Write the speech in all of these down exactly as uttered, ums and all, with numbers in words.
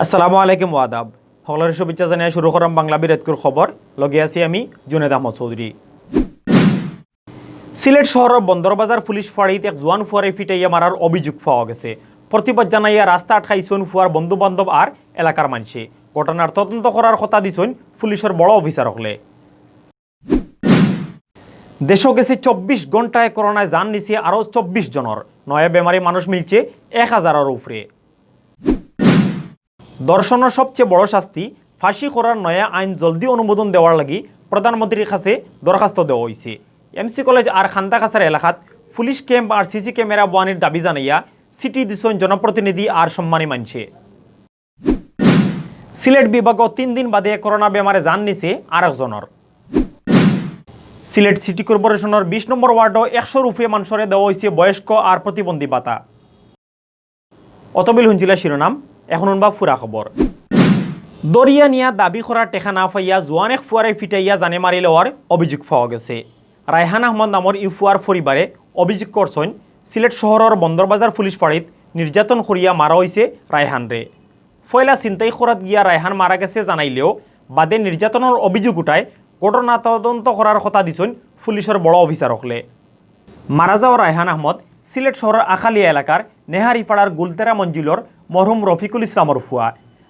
আসসালামু আলাইকুম ওয়া আদাব। হকলরে শুভেচ্ছা জানাইয়া শুরু করাম বাংলা বিরাটকুর খবর। লগে আছি আমি জুনেদ আহমদ চৌধুরী। সিলেট শহরর বন্দরবাজার পুলিশ ফাঁড়িত এক জোয়ান ফুয়ারে ফিটাইয়া মারার অভিযোগ পাওয়া গেছে। প্রতিবাদ জানাইয়া রাস্তা আটকাইছইন ফুয়ার বন্ধু বান্ধব আর এলাকার মানষে। ঘটনার তদন্ত করার কথা দিছইন পুলিশর বড় অফিসার অকলে। দেশো গেছে চব্বিশ ঘন্টায় করোনায় জান নিছে আরও চব্বিশ জনর। নয়া বেমারি মানুষ মিলছে এক হাজারর উপরে। ধর্ষণর সবচেয়ে বড় শাস্তি ফাঁসি করার নয়া আইন জলদি অনুমোদন দেওয়ার লাগি প্রধানমন্ত্রীর কাছে দরখাস্ত দেওয়া অইছে। এমসি কলেজ আর খান্দাকাছার এলাকাত পুলিশ ক্যাম্প আর সিসি ক্যামেরা বওয়ানির দাবি জানাইয়া চিঠি দিছইন জনপ্রতিনিধি আর সম্মানী মানষে। সিলেট বিভাগো তিন দিন বাদে করোনা বেমারে জান নিছে আরক জনর। সিলেট সিটি কর্পোরেশনর বিশ নম্বর ওয়ার্ডো একশোর উপরে মানষরে দেওয়া অইছে বয়স্ক আর প্রতিবন্ধী ভাতা। অতবিল হুনছিলা শিরোনাম, এখন হুনবা পুরা খবর। দরিয়া নিয়া দাবি করা টেকা না পাইয়া জোয়ান এক ফুয়ারে ফিটাইয়া জানে মারি লওয়ার অভিযোগ পাওয়া গেছে। রায়হান আহমদ নামর ই ফুয়ার পরিবারে অভিযোগ করছইন, সিলেট শহরর বন্দরবাজার পুলিশ ফাঁড়িত নির্যাতন করিয়া মারা অইছে রায়হানরে। পয়লা ছিনতাই করাত গিয়া রায়হান মারা গেছে জানাইলেও বাদে নির্যাতনর অভিযোগ উঠায় ঘটনা তদন্ত করার কথা দিছইন পুলিশর বড় অফিসার অকলে। মারা যাওয়া রায়হান আহমদ সিলেট শহরর আখালিয়া এলাকার নেহারিপাড়ার গুলতেরা মঞ্জিলর মরহুম রফিকুল ইসলামর ফুয়া।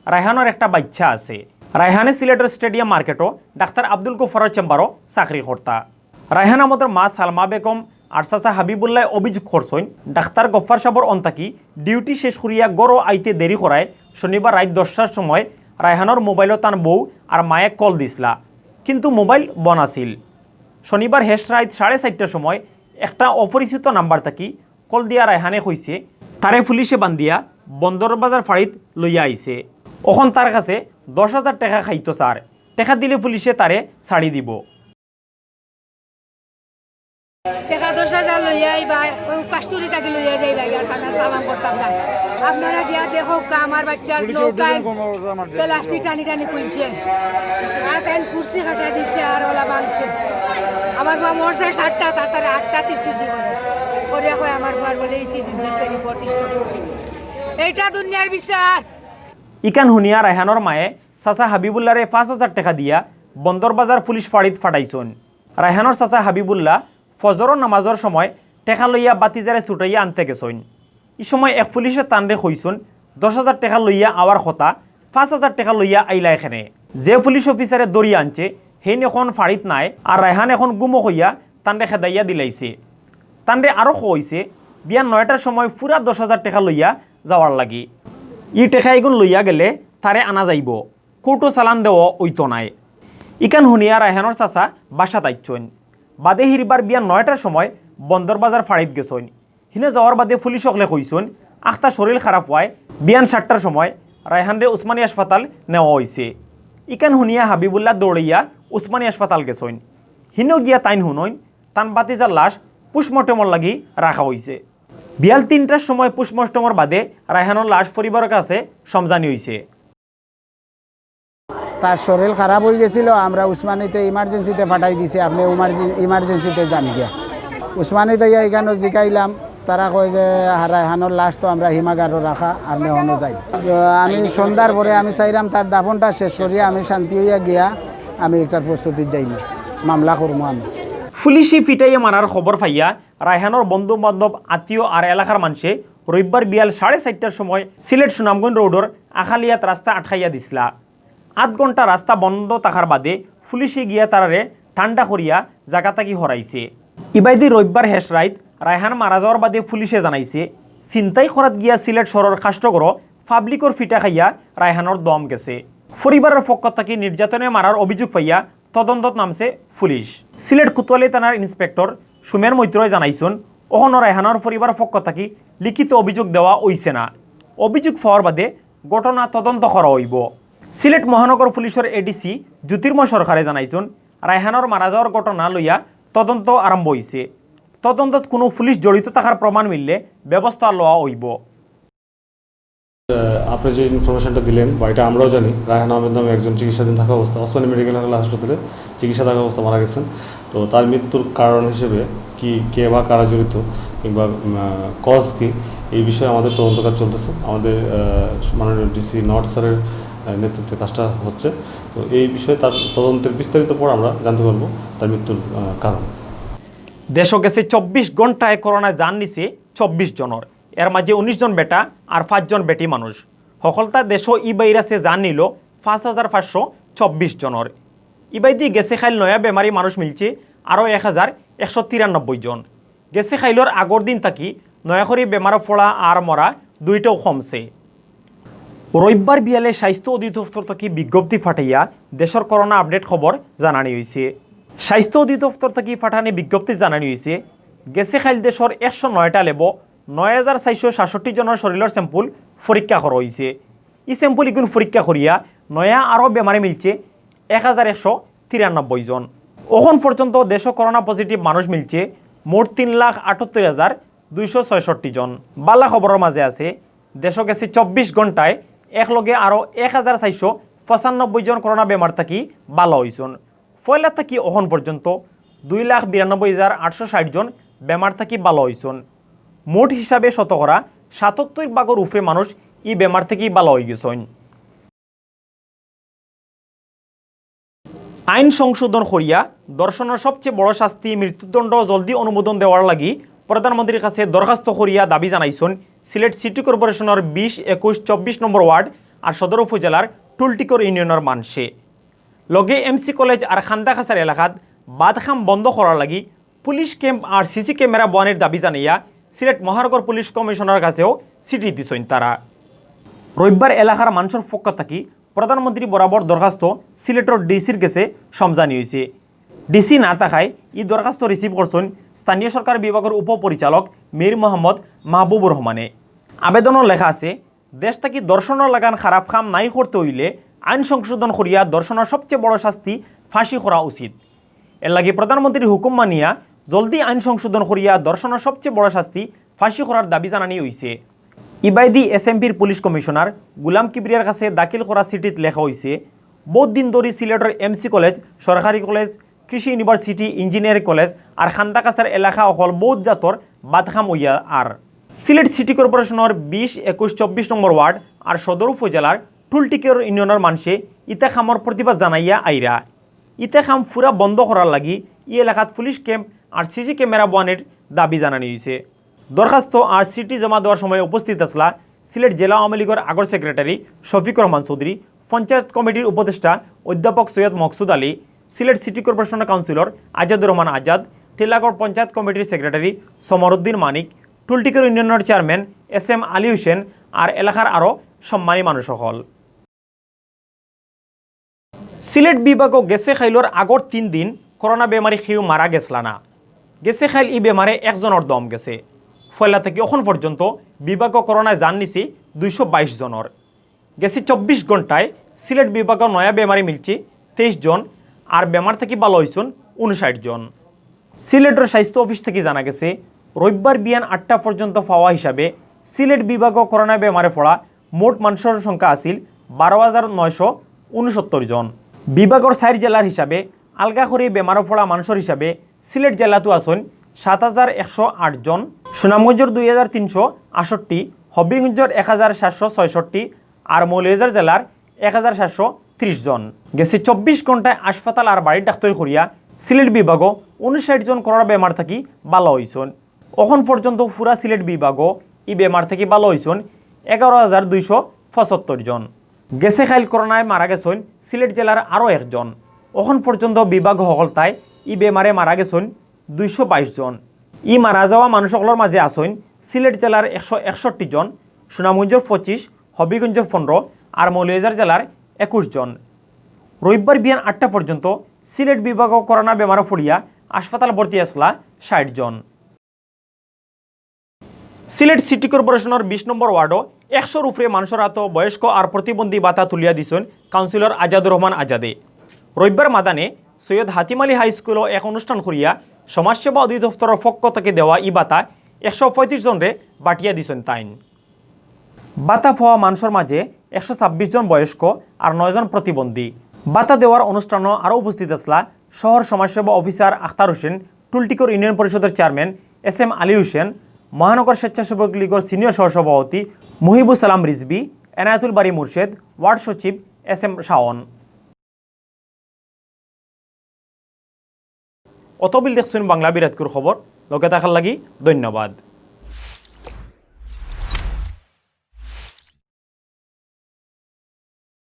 রায়হানর একটা বাইচ্চা আছে। রায়হানে সিলেটর স্টেডিয়াম মার্কেটো ডাক্তার আব্দুল গফফারর চেম্বারো চাকরি করতা। রায়হান আহমদর মা সালমা বেগম আর চাচা হাবিবুল্লায় অভিযোগ করছইন, ডাক্তার গফফার সাবর অন্তাকি ডিউটি শেষ করিয়া ঘরো আইতে দেরি করায় শনিবার রাইত দশটার সময় রায়হানর মোবাইলো তান বউ আর মায়ে কল দিছলা, কিন্তু মোবাইল বন্ধ আছিল। শনিবার হেশ রাইত সাড়ে চাইরটার সময় একটা অপরিচিত নাম্বার থাকি কল দিয়া রায়হানে কইছে, তারে পুলিশে বান্ধিয়া বন্দরবাজার ফাঁড়িত লইয়া আইছে। অখন তার কাছে দশ হাজার টেকা খাইতো চার, টেকা দিলে পুলিশে তারে ছাড়ি দিবো। টেকা দশ হাজার লইয়া আইবা, অউ কাস্তুরি থাকি লইয়া যাইবা, ইয়ার টানা সালাম করতাম না। আপনারা গিয়া দেখউক্কা, আমার বাইচ্চার নৌকায় প্লাস্টিক টানি টানি খুলছে। আর তাইন কুরসি খাটা দিছে আর অলা ভাঙছে। আমার ফুয়া মরছে সাতটা, তার তারে আটটা ইসিজি করে। করিয়া কয় আমার ফুয়ার বলে ইসিজি দিছে, রিপোর্ট স্টপ করছে। এইটা দুনিয়ার বিচার। ইখান হুনিয়া রায়হানর মায়ে চাচা হাবিবুল্লারে পাঁচ হাজার টেকা দিয়া বন্দরবাজার পুলিশ ফাঁড়িত ফাটাইছইন। রায়হানর চাচা হাবিবুল্লা ফজরর নামাজর সময় টেকা লইয়া বাতিজারে ছুটাইয়া আনতে গেছইন। ই সময় এক পুলিশে তানরে কইছইন, "দশ হাজার টেকা লইয়া আওয়ার কথা, পাঁচ হাজার টেকা লইয়া আইলায় কেনে?" যে পুলিশ অফিসারে ধরিয়া আনছে, হেইন অখন ফাঁড়িত নাই, আর রায়হান অখন গুমো কইয়া তানরে খেদাইয়া দিলাইছে। তানরে আরো কইছে, বিয়ান নয়টার সময় পুরা দশ হাজার টেকা লইয়া যাওয়ার লাগি। ই টেকা ইগুন লইয়া গেলে তারে আনা যাইবো। কোর্টো চালান দেওয়া অইতো নায়। ইখান হুনিয়া রায়হানর চাচা বাসাত আইছইন। বাদে হিরবার বিয়ান নয়টার সময় বন্দরবাজার ফাঁড়িত গেছইন। হিনো যাওয়ার বাদে পুলিশ অকলে কইছইন, আখতা শরীর খারাপ অওয়ায় বিয়ান সাতটার সময় রায়হানরে উসমানী হাসপাতাল নেওয়া অইছে। ইখান হুনিয়া হাবিবুল্লা দৌড়াইয়া উসমানী হাসপাতাল গেছইন। হিনো গিয়া তাইন হুনইন, তান বাতিজার লাশ পোস্টমর্টেমর লাগি রাখা অইছে। বিয়াল তিনটার সময় পোস্টমর্টেমর বাদে রায়হানর লাশ পরিবারর কাছে সমজানি অইছে। তার শরীর খারাপ অই গেছিল, আমরা উসমানীতে ইমার্জেন্সিতে পাঠাই দিছি, আপনি ইমার্জে-, ইমার্জেন্সিতে যান গিয়া। উসমানীত আইয়া এখানো জিকাইলাম, তারা কয় যে রায়হানর লাশ তো আমরা হিমাগারো রাখা, আপনি হনো যাইন। তো আমি সন্ধ্যার পরে আমি চাইলাম তার দাফনটা শেষ করিয়া আমি শান্তি অইয়া গিয়া আমি একটার প্রস্তুতিত যাইমু, মামলা করমু আমি। পুলিশে ফিটাইয়া মারার খবর পাইয়া রায়হানর বন্ধু বান্ধব, আত্মীয় আর এলাকার মানষে রবিবার বিয়াল সাড়ে চাইরটার সময় সিলেট সুনামগঞ্জ রোডর আখালিয়াত রাস্তা আটকাইয়া দিছলা। আধ ঘন্টা রাস্তা বন্ধ থাকার বাদে পুলিশে গিয়া তারারে ঠান্ডা করিয়া জাগা থাকি হরাইছে। ইবায়দি রবিবার হেশ রাইত রায়হান মারা যাওয়ার বাদে পুলিশে জানাইছে, ছিনতাই করাত গিয়া সিলেট শহরর কাষ্টঘরো পাবলিকর ফিটা খাইয়া রায়হানর দম গেছে। পরিবারর পক্ষ থাকি নির্যাতনে মারার অভিযোগ পাইয়া তদন্তত নামছে পুলিশ। সিলেট কোতোয়ালি থানার ইন্সপেক্টর সুমের মৈত্রয় জানাইছইন, অখনো রায়হানর পরিবার পক্ষ থাকি লিখিত অভিযোগ দেওয়া অইছে না। অভিযোগ পাওয়ার বাদে ঘটনা তদন্ত করা অইবো। সিলেট মহানগর পুলিশর এডিসি জ্যোতির্ময় সরকারে জানাইছইন, রায়হানর মারা যাওয়ার ঘটনা লইয়া তদন্ত আরম্ভ অইছে। তদন্তত কুনু পুলিশ জড়িত থাকার প্রমাণ মিললে ব্যবস্থা লওয়া অইবো। আপনি যে ইনফরমেশনটা দিলেন বা এটা আমরাও জানি, রায়হান আহমেদ নামে একজন চিকিৎসাধীন থাকা অবস্থা ওসমানী মেডিকেল হাসপাতালে চিকিৎসা থাকা অবস্থা মারা গেছেন। তো তার মৃত্যুর কারণ হিসেবে কি, কে বা কারা জড়িত কিংবা কজ কি, এই বিষয়ে আমাদের তদন্ত কাজ চলতেছে। আমাদের আহ, মাননীয় ডিসি নর্থ স্যারের আহ, নেতৃত্বে কাজটা হচ্ছে। তো এই বিষয়ে তার তদন্তের বিস্তারিত পর আমরা জানতে পারবো তার মৃত্যুর আহ, কারণ। দেশো গেছে চব্বিশ ঘন্টায় করোনায় জান নিছে চব্বিশ জনর। এর মাঝে উনিশ জন বেটা আর পাঁচজন বেটি মানুষ। হকলতা দেশো ই ভাইরাসে জান নিল পাঁচ হাজার পাঁচশো চব্বিশ জনর। ইবাইদি গেছে খাইল নয়া বেমারি মানুষ মিলছে আরও এক হাজার একশো তিরানব্বই জন। গেছে খাইলর আগর দিন থাকি নয়া করি বেমারো পড়া আর মরা দুইটাও কমছে। রবিবার বিয়ালে স্বাস্থ্য অধিদপ্তর থাকি বিজ্ঞপ্তি ফাটাইয়া দেশর করোনা আপডেট খবর জানানি হইছে। স্বাস্থ্য অধিদপ্তর থাকি ফাটানি বিজ্ঞপ্তি জানানি হইছে, গেছে খাইল দেশর একশো নয়টা লেবো নয় হাজার চারশো সাতষট্টি জনর শরীরর স্যাম্পল পরীক্ষা করা হইছে। ই স্যাম্পল ইগুন পরীক্ষা করিয়া নয়া আরও বেমারি মিলছে এক হাজার একশো তিরানব্বই জন। অখন পর্যন্ত দেশো করোনা পজিটিভ মানুষ মিলছে মোট তিন লাখ আটাত্তর হাজার দুইশো ছয়ষট্টি জন। বালা খবরর মাঝে আছে, দেশো গেছে চব্বিশ ঘন্টায় একলগে আরও এক হাজার চারশো পঁচানব্বই জন করোনা বেমার থাকি বালা হইছন। পয়লা থাকি অখন পর্যন্ত দুই লাখ বিরানব্বই হাজার আটশো ষাট জন বেমার থাকি বালা হইছন। মোট হিসাবে শতকরা সাতাত্তর ভাগর উপরে মানুষ ই বেমার থাকি বালা হই গেছন। আইন সংশোধন করিয়া ধর্ষণর সবচেয়ে বড় শাস্তি মৃত্যুদণ্ড জলদি অনুমোদন দেওয়ার লাগি প্রধানমন্ত্রীর কাছে দরখাস্ত করিয়া দাবি জানাইছন সিলেট সিটি কর্পোরেশনর বিশ, একুশ, চব্বিশ নম্বর ওয়ার্ড আর সদর উপজেলার টুলটিকর ইউনিয়নর মানষে। লগে এমসি কলেজ আর খান্দাকাছার এলাকাত বাদ কাম বন্ধ করার লাগি পুলিশ ক্যাম্প আর সিসি ক্যামেরা বওয়ানির দাবি জানাইয়া সিলেট মহানগর পুলিশ কমিশনার কাছেও চিঠি দিছইন তারা। রবিবার এলাকার মানষর পক্ষ থাকি প্রধানমন্ত্রী বরাবর দরখাস্ত সিলেটর ডিসির গেছে সমজানি হইছে। ডিসি না থাকায় ই দরখাস্ত রিসিভ করছইন স্থানীয় সরকার বিভাগর উপপরিচালক মীর মোহাম্মদ মাহবুবুর রহমানে। আবেদনও লেখা আছে, দেশ থাকি ধর্ষণর লাখান খারাপ কাম নাই করতে হইলে আইন সংশোধন করিয়া ধর্ষণর সবচেয়ে বড় শাস্তি ফাঁসি করা উচিত। এর লাগি প্রধানমন্ত্রীর হুকুম মানিয়া জলদি আইন সংশোধন করিয়া ধর্ষণর সবচেয়ে বড় শাস্তি ফাঁসি করার দাবি জানানি হইছে। ইবাইদি এসএমপির পুলিশ কমিশনার গুলাম কিবরিয়ার কাছে দাখিল করা চিঠিত লেখা হইছে, বহুত দিন ধরি সিলেটর এমসি কলেজ, সরকারি কলেজ, কৃষি ইউনিভার্সিটি, ইঞ্জিনিয়ারিং কলেজ আর খান্দাকাছার এলাকা অকল বহুত জাতর বাদ কাম হইয়া আর। সিলেট সিটি কর্পোরেশনর বিশ, একুশ, চব্বিশ নম্বর ওয়ার্ড আর সদর উপজেলার টুলটিকর ইউনিয়নর মানষে ইতা কামর প্রতিবাদ জানাইয়া আইরা। ইতা কাম পুরা বন্ধ করার লাগি ই এলাকাত পুলিশ ক্যাম্প আর সিসি ক্যামেরা বওয়ানির দাবি জানানি হইছে। দরখাস্ত আর চিঠি জমা দেওয়ার সময় উপস্থিত আছলা সিলেট জেলা আওয়ামী লীগর আগর সেক্রেটারি শফিকুর রহমান চৌধুরী, পঞ্চায়েত কমিটির উপদেষ্টা অধ্যাপক Syed Maksud Ali, Sylhet city corporation councillor Azadur Rahman Azad, Tilagarh panchayat কমিটির সেক্রেটারি সমরউদ্দিন মানিক, টুলটিকর ইউনিয়নর chairman S M Ali Hossain আর এলাকার আরও সম্মানী মানুষ অকল। সিলেট বিভাগও গেছে খাইলর আগর তিন দিন করোনা বেমারি কেউ মারা গেছলা না। গেছে খাইল ই বেমারে একজনর দম গেছে। পয়লা থাকি অখন পর্যন্ত বিভাগও করোনায় জান নিছে দুইশো বাইশ জনর। গেছে চব্বিশ ঘন্টায় সিলেট বিভাগও নয়া বেমারি মিলছে তেইশ জন, আর বেমার থাকি বালা হইছন ঊনষাট জন। সিলেটর স্বাস্থ্য অফিস থাকি জানা গেছে, রবিবার বিয়ান আটটা পর্যন্ত পাওয়া হিসাবে সিলেট বিভাগও করোনা বেমারে পড়া মোট মানষর সংখ্যা আছিল বারো হাজার নয়শো ঊনসত্তর জন। বিভাগর চাইর জেলার হিসাবে আলগা করি বেমারো পড়া মানষর হিসাবে সিলেট জেলাত আছইন সাত হাজার একশো আট জন, সুনামগঞ্জর দুই হাজার তিনশো আটষট্টি, হবিগঞ্জর এক হাজার সাতশো ছয়ষট্টি আর মৌলভীবাজার জেলার এক হাজার সাতশো ত্রিশ জন। গেছে চব্বিশ ঘন্টায় হাসপাতাল আর বাড়ির ডাক্তারি করিয়া সিলেট বিভাগও ঊনষাট জন করোনা বেমার থাকি বালা হইছইন। অখন পর্যন্ত পুরা সিলেট বিভাগও ই বেমার থাকি বালা হইছইন এগারো হাজার দুইশো পঁচাত্তর জন। গেছে খাইল করোনায় মারা গেছইন সিলেট জেলার আরও একজন। অখন পর্যন্ত বিভাগ হকলতায় ই বেমারে মারা গেছইন দুইশো বাইশ জন। ই মারা যাওয়া মানুষ অকলর মাঝে আছইন সিলেট জেলার একশো একষট্টি জন, সুনামগঞ্জর পঁচিশ, হবিগঞ্জর পনেরো আর মৌলভীবাজার জেলার একুশ জন। রবিবার বিয়ান আটটা পর্যন্ত সিলেট বিভাগও করোনা বেমারো পড়িয়া হাসপাতাল ভর্তি আছলা ষাট জন। সিলেট সিটি কর্পোরেশনর বিশ নম্বর ওয়ার্ডও একশোর উপরে মানষর আতো বয়স্ক আর প্রতিবন্ধী ভাতা তুলিয়া দিছইন কাউন্সিলর আজাদুর রহমান আজাদে। রবিবার মাদানে সৈয়দ হাতিম আলী হাই স্কুলও এক অনুষ্ঠান করিয়া সমাজসেবা অধিদপ্তরর পক্ষ থাকি দেওয়া ই ভাতা একশো পঁয়ত্রিশ জনরে বাটিয়া দিছইন তাইন। ভাতা পাওয়া মানষর মাঝে একশো ছাব্বিশ জন বয়স্ক আর নয় জন প্রতিবন্ধী। ভাতা দেওয়ার অনুষ্ঠানো আরও উপস্থিত আছলা শহর সমাজসেবা অফিসার আখতার হোসেন, টুলটিকর ইউনিয়ন পরিষদর চেয়ারম্যান এস এম আলী হোসেন, মহানগর স্বেচ্ছাসেবক লীগর সিনিয়র সহসভাপতি মুহিবুস সালাম রিজভী, এনায়েতুল বারী মুর্শেদ, ওয়ার্ড সচিব এস এম শাওন। অতবিল দেখছইন বাংলা বিরাটকুর খবর, লগে থাকার লাগি ধন্যবাদ।